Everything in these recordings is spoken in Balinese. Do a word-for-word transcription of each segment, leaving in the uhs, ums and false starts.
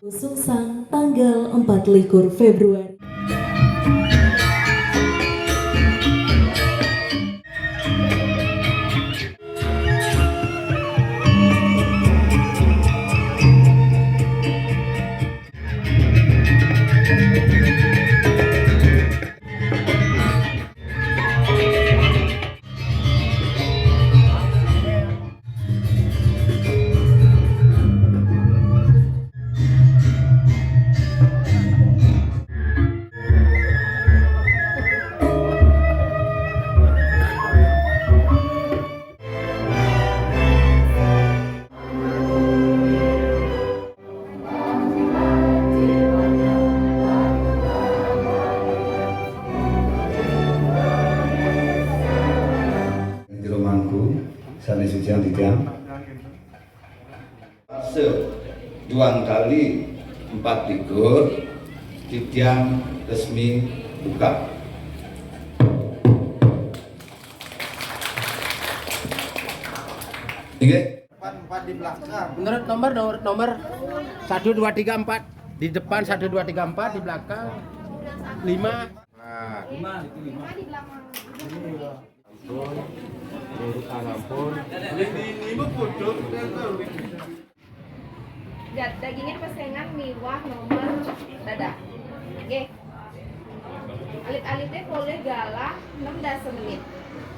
Sungsang tanggal empat likur Februari. Jero mangku, sané sucian titiang. Fase duang kali empat likur, titiang resmi buka. Inggih. Empat, empat di belakang. Menurut nomor, nomor, nomor satu, dua, tiga, empat. Di depan satu, dua, tiga, empat, di belakang lima. Nah. Lima, itu lima. Ampun. Urusan ampun. Ja-, dagingnya pesengan miwah nomor dadah. Nggih. Alit-alité polih galah enam belas menit.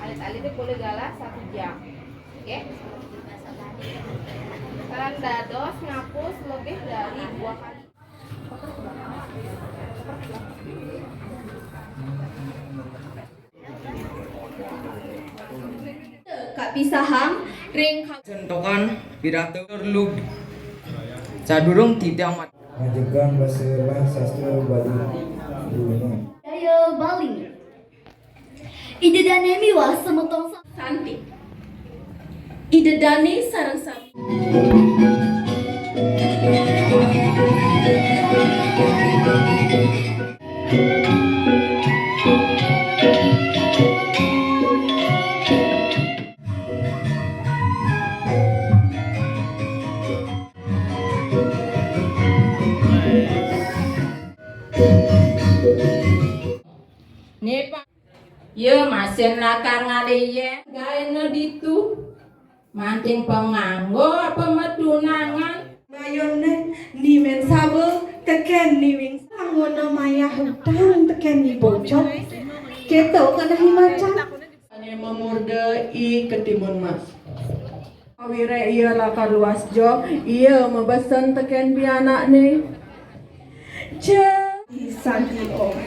Alit-alité polih galah satu jam. Oke. Sareng dados ngapus lebih dari dua kali. Kapisahang ring ka- Sentokan pidato terlub sadurung titiang mat- Ngajegang basa lan sastra Bali. Daya Bali. Ida dané miwah semeton sa- Santi. Ida dané sareng sami. Né, Pak. Ya, masin lakar ngalih yén. Gaéna ditu. Manting panganggo apa matunangan? Mayuné Ni Mén Saba tekén Ni Wing. Anggona mayah utang tekén Ni Bocok. Kéto keneh I Macan. Ané mamurda I Ketimun Mas. Awiré ia lakar luas joh, ia mabesen tekén pianakné. Cé. Santi Om.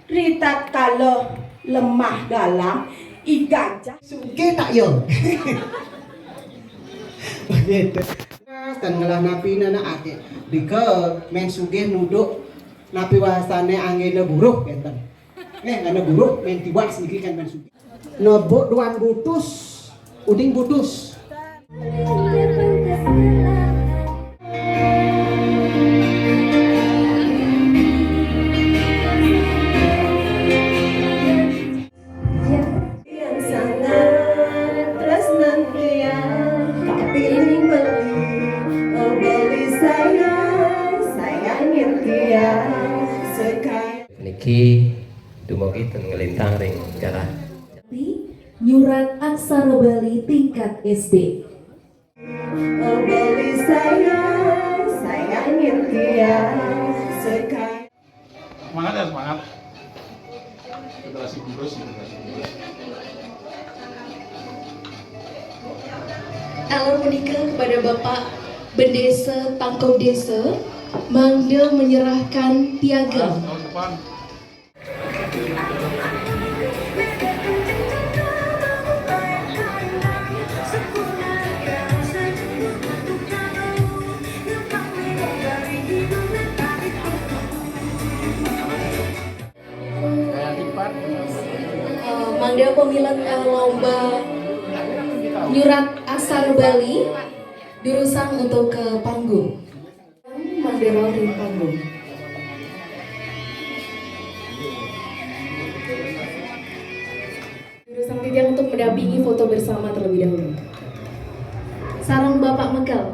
Ritatkala lemah galang, I Gajah. Sugih tak ya? Begitu. Tan ngelah napi nana ati. Dika Mén Sugih nuduk napi wastané anggéna buruh kénten. Eh, nggana buruh, Mén Tiwas niki kan Mén Sugih. Nebuk duang butus, uning butus. Yang sangat tresnan tiang, tapi ning beli, oh, beli sayang, sayangin tiang sekali. Niki dumugi ten nglintang ring galah. Nyurat aksara Bali tingkat S D. Beli sayang, sayangin tiang sekali. Semangat ya, semangat. Generasi penerus, generasi penerus. Atur punika kepada Bapak Bendesa Tangkup Desa, mangda menyerahkan piagam. Tahun depan. Ada pemilihan, eh, lomba nyurat asar Bali, durusang untuk ke panggung. Mandera ring panggung. Durusang titiang untuk mendampingi foto bersama terlebih dahulu. Sareng Bapak Mekel.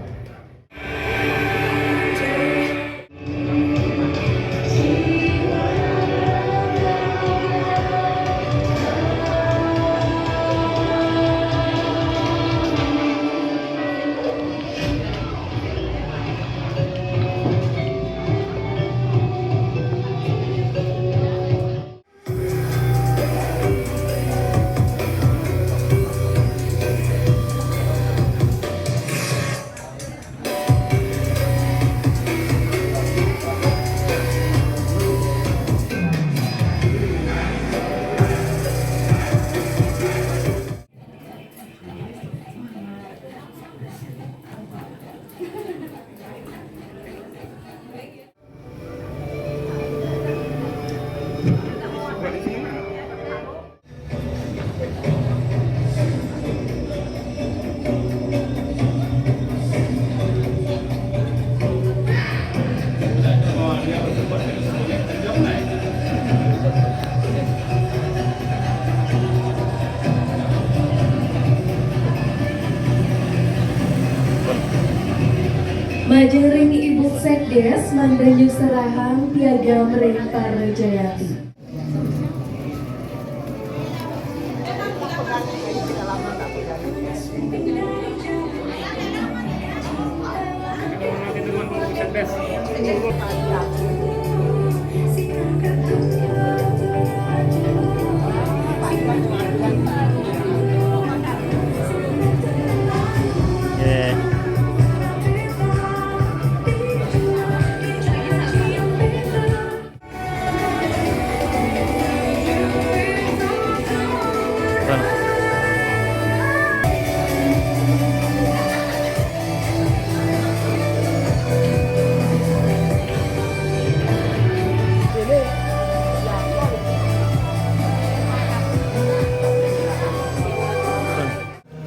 Majeng ring Ibu Sekdes, mangda nyuserahang piagam ring para jayati.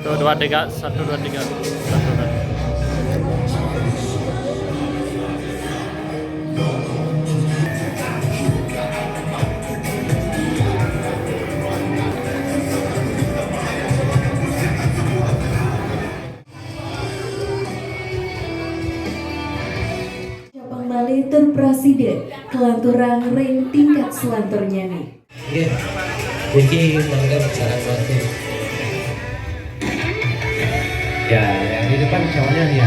Tuh, dua, tiga, satu, dua, tiga. Satu, dua, tiga. Capang malih tur prasida kalanturang ring tingkat salanturnyané. Nggih. Niki mangga bicara waktu. Ya, yang di depan soalnya ya.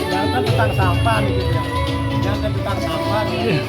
Jangan tentang sampah nih, gitu ya. Jangan tentang sampah nih.